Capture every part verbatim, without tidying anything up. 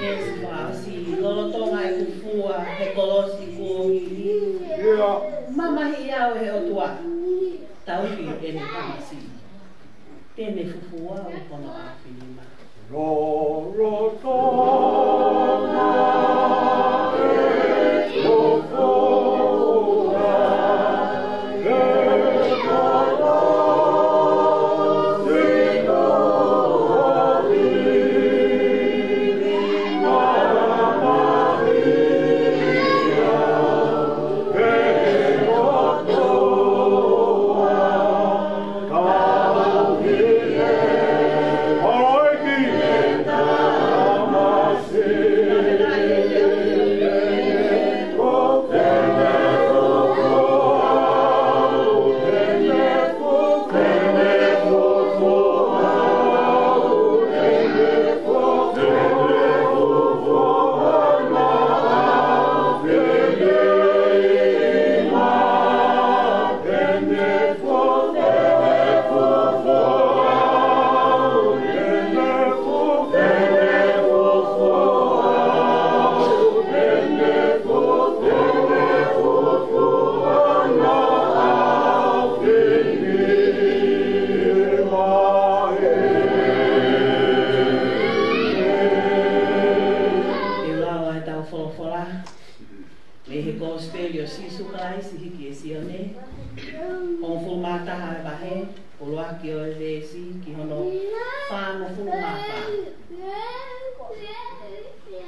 Yes, Lord. Lolotonga e fufua he kolosi kuo hili. Ia. Mamahiʻi au ʻe he ʻOtua. Tauhi ʻene tamasiʻi. Te ne fufua au ʻi hono ʻaofinima. Lolotonga e fufua he kolosi kuo hili. Te u lau ʻetau folofola mei he Kosipeli ʻo Sīsū Kalaisi hiki ʻe Sione, hongofulu mā taha e vahe, ʻuluaki ʻo e veesi ki hono fāngofulu mā fā.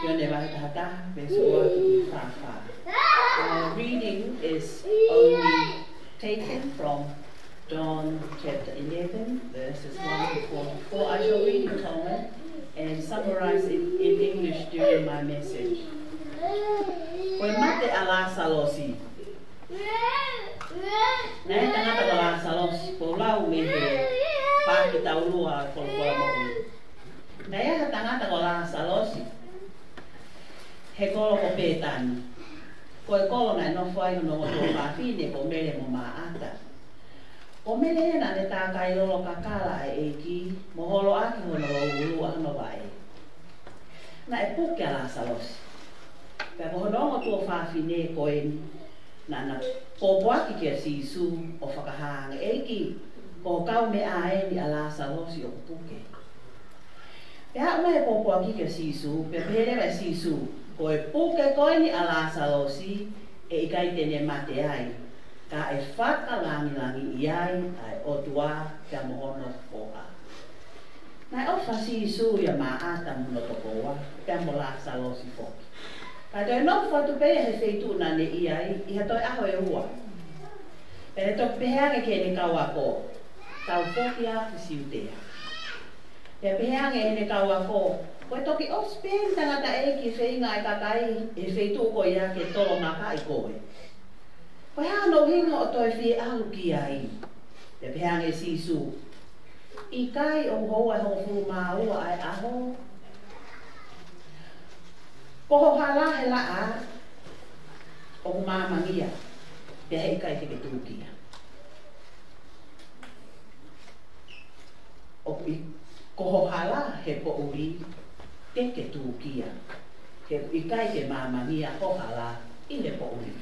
Sione vahe taha taha, veesi ʻuluaki ki he fā fā. Our reading is only taken from John chapter eleven, verses one to forty-four. I shall read in Tongan and summarize it in English during my message. Ko e mate ʻa Lāsalosi. Naʻe ʻi ai ha tangata ko Lāsalosi, ko e lau mei he paaki taulua ʻo e Folofola Moʻui. Naʻe ʻi ai ha tangata ko Lāsalosi, he kolo ko Pētani. Ko e kolo naʻe nofo ai hono ongo tuofāfine ko Mele mo Māʻata. Ko Mele ē naʻa ne tākai lolo kakala ʻa e ʻEiki, mo holoʻaki hono louʻulu ʻa hono vaʻe. Naʻe puke ʻa Lāsalosi. Pea ko hono ongo tuofāfine ko eni, naʻa na pōpoaki kia Sīsū ʻo fakahā ange, ʻEiki, ko ho kaumeʻa eni ʻa Lāsalosi ʻoku puke. Pea aʻu mai e pōpoaki kia Sīsū, pea pehē leva ʻe Sīsū, ko e puke ko eni ʻa Lāsalosi, ʻe ʻikai te ne mate ai, ka ʻe fakalangilangiʻi ai ʻa e ʻOtua pea mo hono foha. Naʻe ʻofa ʻa Sīsū ʻia Māʻata mo hono tokoua, pea mo Lāsalosi foki. Ka toe nofo atu pē ia he feituʻu naʻa ne ʻi ai, ʻi ha toe ʻaho ʻe ua. Pea ne toki pehē ange ki heʻene kau ako, Tau foki ā ki Siutea. Pea pehē ange ʻe heʻene kau ako, Ko e toki ʻosi pē eni tangataʻeiki e feinga ʻa e kakai ʻi he feituʻu ko ia ke tolomakaʻi koe. Ko e hā hono ʻuhinga ʻo toe fie ʻalu ki ai? Pea pehē ange ʻe Sīsū, ʻIkai ʻoku houa ʻe hongofulu mā ua ʻa e ʻaho? Ko ho hala he laʻā ʻoku māmangia, pea heʻikai te ke tūkia. ʻOku ʻi-, ko ho hala he poʻuli te ke tūkia. He ʻoku ʻikai ke māmangia ho hala ʻi he poʻuli.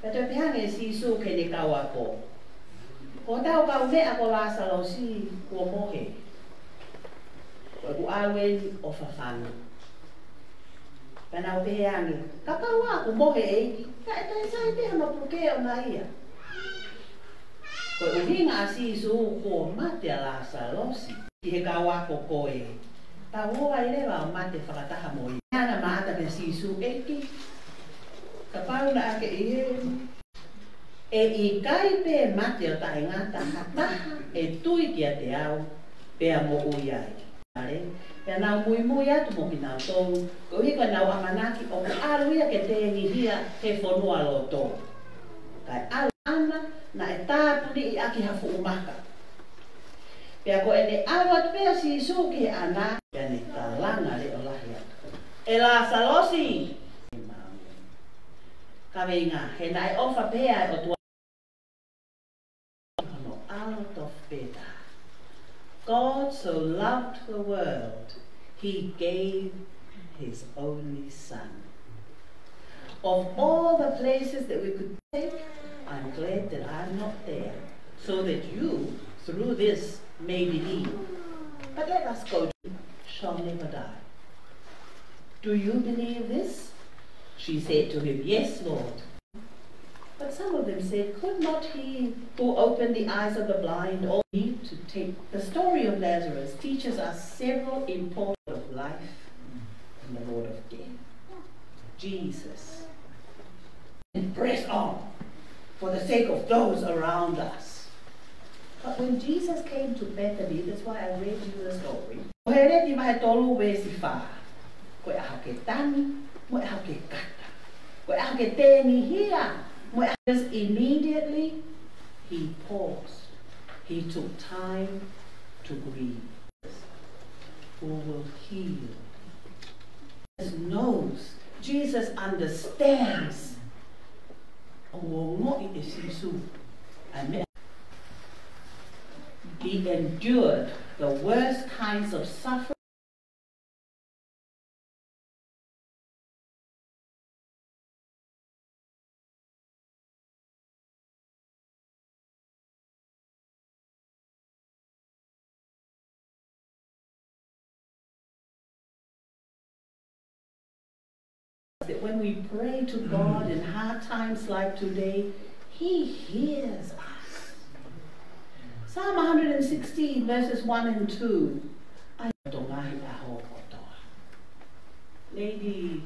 Pea toe pehē ange ʻe Sīsū ki heʻene kau ako, Ko hotau kaumeʻa ko Lāsalosi kuo mohe. Ko ʻeku ʻalu eni ʻo fafangu. Pea nau pehē ange, Kapau ā kuo mohe e ʻEiki, ka ʻe toe sai pē hono puke ʻona ia. Ko e ʻuhinga ʻa Sīsū kuo mate ʻa Lāsalosi. Ki he kau ako ko ē, Ka ʻoua leva ʻo mate fakataha mo ia. Naʻe maʻata pē ʻa Sīsū, ʻEiki, kapau naʻa ke ʻi heni, ʻe ʻikai pē mate ʻo taʻengata ha taha ʻe tui kiate au, pea moʻui ai. Pea naʻa nau muimui atu mo kinautolu, koeʻuhi ko ʻenau ʻamanaki ʻoku ʻalu ia ke tengihia he fonualoto. Kae ʻalu ʻAna, naʻe tāpuniʻi ʻaki ha fuʻu maka. Pea ko ʻene ʻalu atu pē ʻa Sīsū ki he ʻana, pea ne kalanga leʻo lahi atu, ʻE Lāsalosi! Kaveinga, he naʻe ʻofa pē ʻa e ʻOtua ʻo ʻalu ʻo tofu pē taha. God so loved the world, he gave his only son. Of all the places that we could take, I'm glad that I'm not there, so that you, through this, may believe. But let us go to shall never die. Do you believe this? She said to him, Yes, Lord. But some of them said, Could not he who opened the eyes of the blind also need to take? The story of Lazarus teaches us several important of life and the Lord of death. Jesus. And press on for the sake of those around us. But when Jesus came to Bethany, that's why I read you the story. Ko e Hēleti vahe tolu veesi fā. Ko e ʻaho ke tangi, mo e ʻaho ke kata. Ko e ʻaho ke tengihia, mo e ʻaho. Immediately, he paused. He took time to grieve. Who will heal. Jesus knows. Jesus understands. ʻO ongoʻi ʻe Sīsū ʻa e meʻa. He endured the worst kinds of suffering. That when we pray to God in hard times like today, he hears us. Psalm one hundred sixteen, verses one and two. ʻA e tongahi ʻaho kotoa. Lady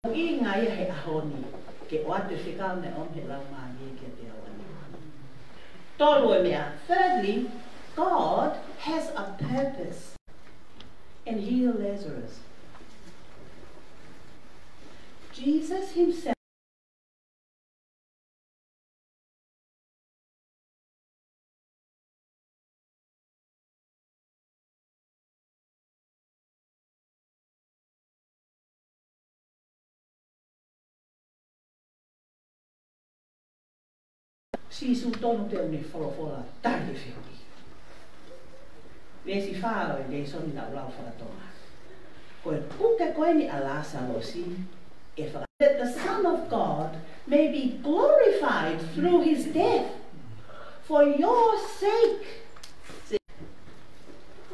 ʻInga ia he ʻaho ni, ke ʻoatu e fekau naʻe ʻomi he Laumālie kiate au ʻanenai. Tolu e meʻa. Thirdly, God has a purpose. And heal Lazarus. Jesus himself Sīsū tonu pē ʻoku ne folofola tali e fehuʻi. Veesi fā ʻo e lēsoni naʻa ku lau fakatonga. Ko e puke ko eni ʻa Lāsalosi, ʻe faka-, that the Son of God may be glorified through his death for your sake.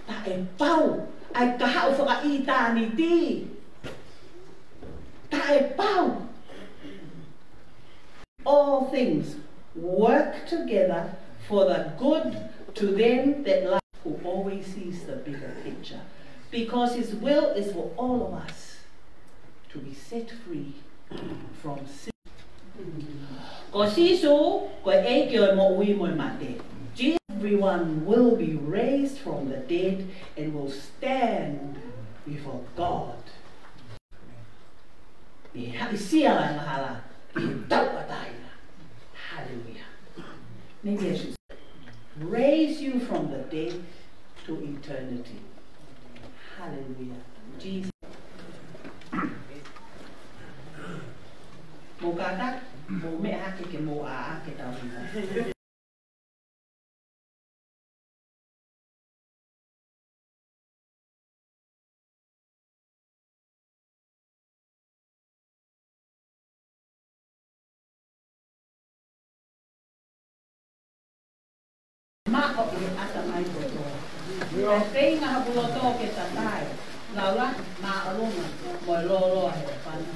Taʻepau, ʻa e kahaʻu fakaʻitāniti. Taʻepau. All things work together for the good to them that love, who always sees the bigger picture, because his will is for all of us to be set free from sin. Ko Sīsū, ko e ʻEiki ʻo e moʻui mo e mate. Everyone will be raised from the dead and will stand before God. ʻE haʻisia ʻa e angahala, ʻe tauʻatāina. Hallelujah. Maybe I should raise you from the dead to eternity. Hallelujah. Jesus. Mou kātaki, mou meʻa hake ke mou ʻā ke tau hina. Maʻu ʻi he ʻatamai kotoa. Kae feinga ha puloto ke tatai. Laulā, māʻolunga, mo e lōloa he fana.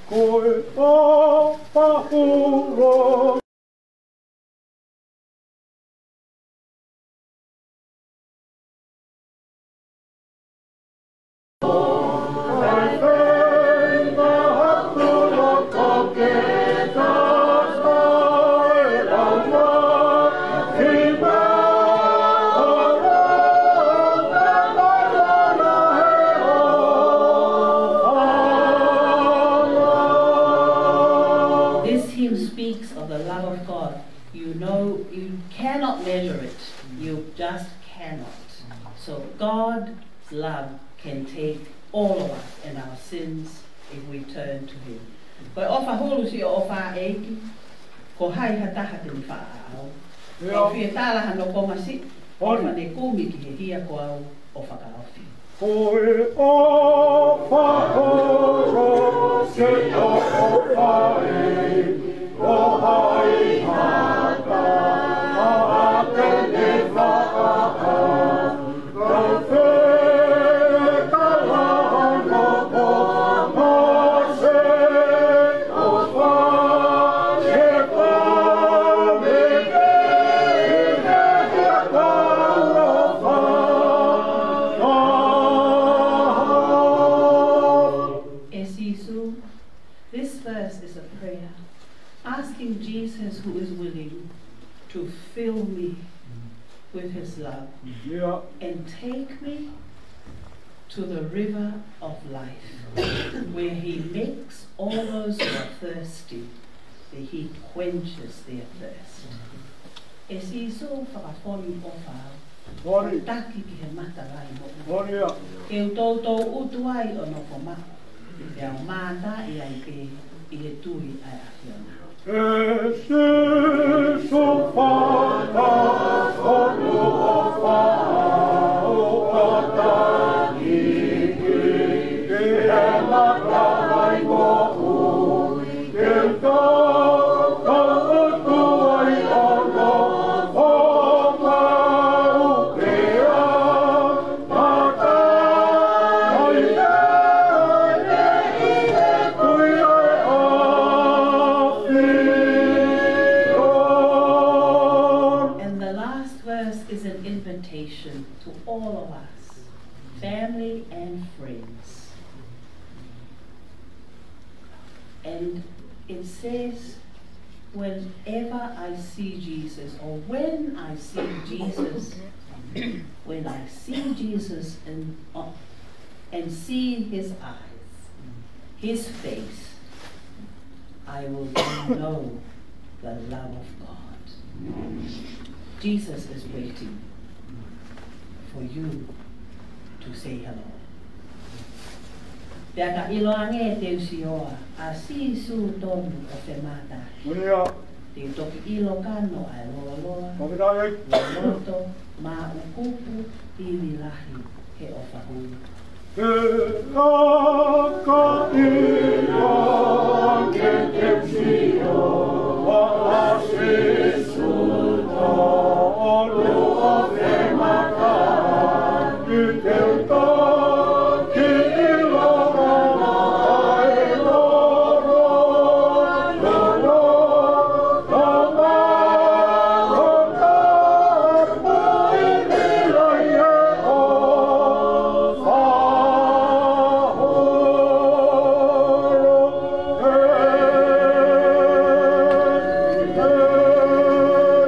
Ko e ʻofa holo. This hymn speaks of the love of God. You know, you cannot measure it. You just cannot. So God's love can take all of us and our sins if we turn to Him. Ko e ʻofa hulu siʻo ʻofa ʻEiki, ko hai ha taha te ne fakaʻau. ʻIo. ʻOku fie tala hano konga siʻi, ʻOi. ʻOfa ne kumi ki he hia ko au ʻo fakaofi. Ko e ʻofa holo siʻo ʻofa ʻEiki, ko hai ha taha te ne fakaʻau. ʻE Sīsū, this verse is a prayer asking Jesus, who is willing to fill me with his love, ʻIo. and take me to the river of life, where he makes all those who are thirsty, that he quenches their thirst. ʻE Sīsū, fakafonu ʻofa au. Moʻoni. Taki ki he matavai moʻui. Moʻoni ia. Ke u toutou ʻutu ai ʻo nofo maʻu. Pea u mātaʻi ai pē ʻi he tui ʻa e ʻAfiona. ʻE Sīsū, fakafonu ʻofa au ʻo taki ki he matavai moʻui. Ke u toutou ʻutu ai ʻo nofo maʻu pea And the last verse is an invitation to all of us, family and friends. And it says, whenever I see Jesus, or when I see Jesus, when I see Jesus and, uh, and see his eyes, his face, I will then know the love of God. Jesus is waiting for you to say hello. Pea ka ʻiloange te u sio ʻa Sīsū tonu ʻo femātaaki. Moʻoni ia. Te u toki ʻilo kano ʻa e loloa. Fakafetaʻi. Loto, māʻukupu, ivi lahi, he ʻofa hulu. He ʻaka ʻiloange te u sio ʻa Sīsū tonu ʻo femātaaki. Ke tau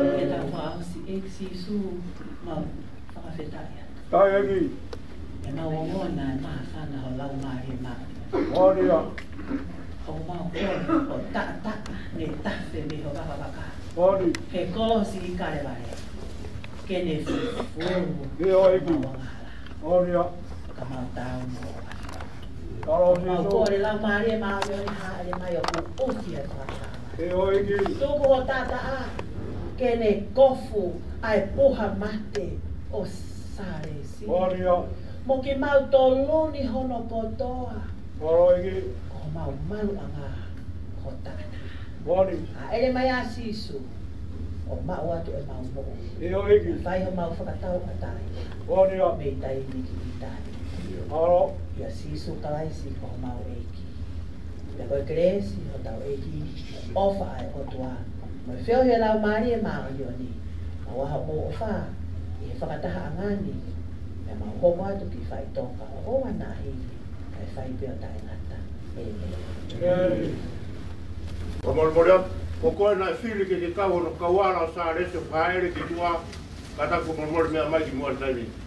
fakaʻosi. ʻEiki Sīsū, mau fakafetaʻi atu. Fakafetaʻi. ʻEmau ongona ʻa e māfana ho Laumālie Māʻoniʻoni. Moʻoni ia. ʻOku mau kole ʻo taʻataʻa ne tafe mei ho vakavaka. Moʻoni. He kolosi ʻi Kalevale. Ke ne fufulu ʻIo, ʻEiki. ʻemau angahala. Moʻoni ia. Ka mau taau mo ʻAfiona. Mālō Mau Sīsū. kole Laumālie Māʻoniʻoni hāʻele mai ʻo kuʻusi ʻa e fakataha. ʻIo ʻEiki. Tuku ho taʻataʻa ke ne kofu ʻa e puha mate ʻo Sālesi. Moʻoni ia. Mo kimautolu ni hono kotoa. Mālō ʻEiki. Ko homau maluʻanga ho taʻataʻa. Moʻoni. Hāʻele mai ʻa Sīsū ʻo maʻu atu ʻemau moʻui. ʻIo ʻEiki. Fai homau fakatauʻatāina. Moʻoni ia. Mei taimi ki taimi. Mālō. ʻIa Sīsū Kalaisi ko homau ʻEiki. Pea ko e kelesi ʻa hotau ʻEiki, ʻofa ʻa e ʻOtua, mo e feohi ʻa e Laumālie Māʻoniʻoni, ʻoua ʻe hoko mo ʻofa ʻi he fakatahaʻanga ni, pea mau hoko atu ki faʻitoka ʻo ʻoua naʻa hili, kae fai pē ʻo taʻengata. ʻĒmeni. Ko e molemole atu, ko koe naʻe fili ke ke kau hono kauala ʻo Sālesi ʻo fāʻele ki tuʻa, kātaki ko e molemole meʻa mai ki muʻa he taimi ni.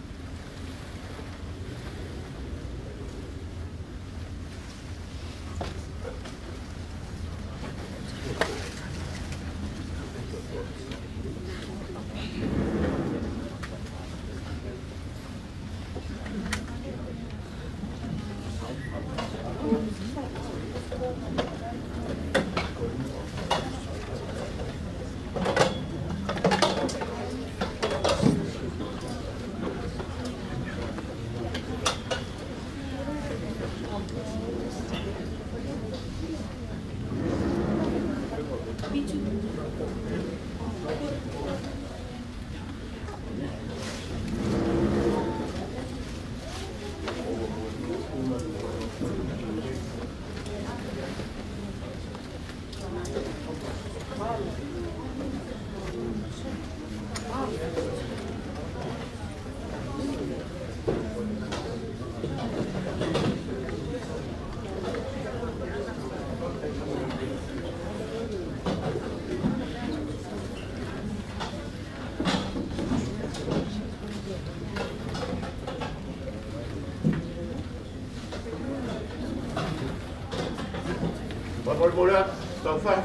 Molemole atu, tau fai ha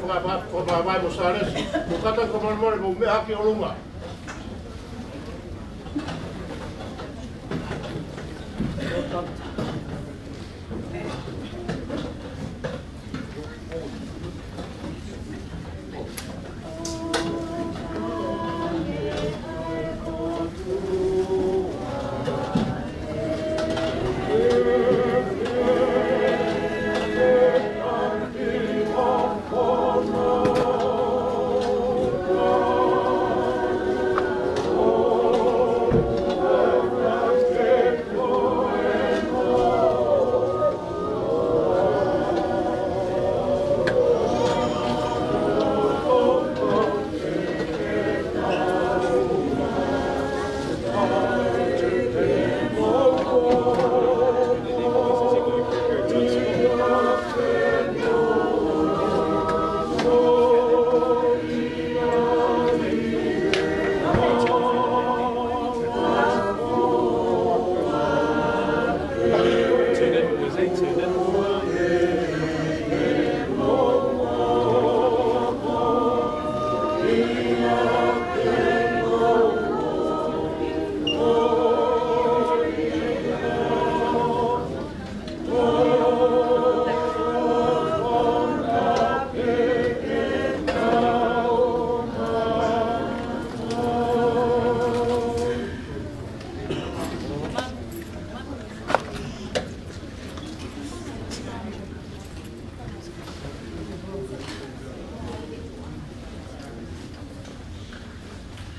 fakavaʻe mo Sālesi. Ko e kātaki ko e molemole mo meʻa ki ʻolunga.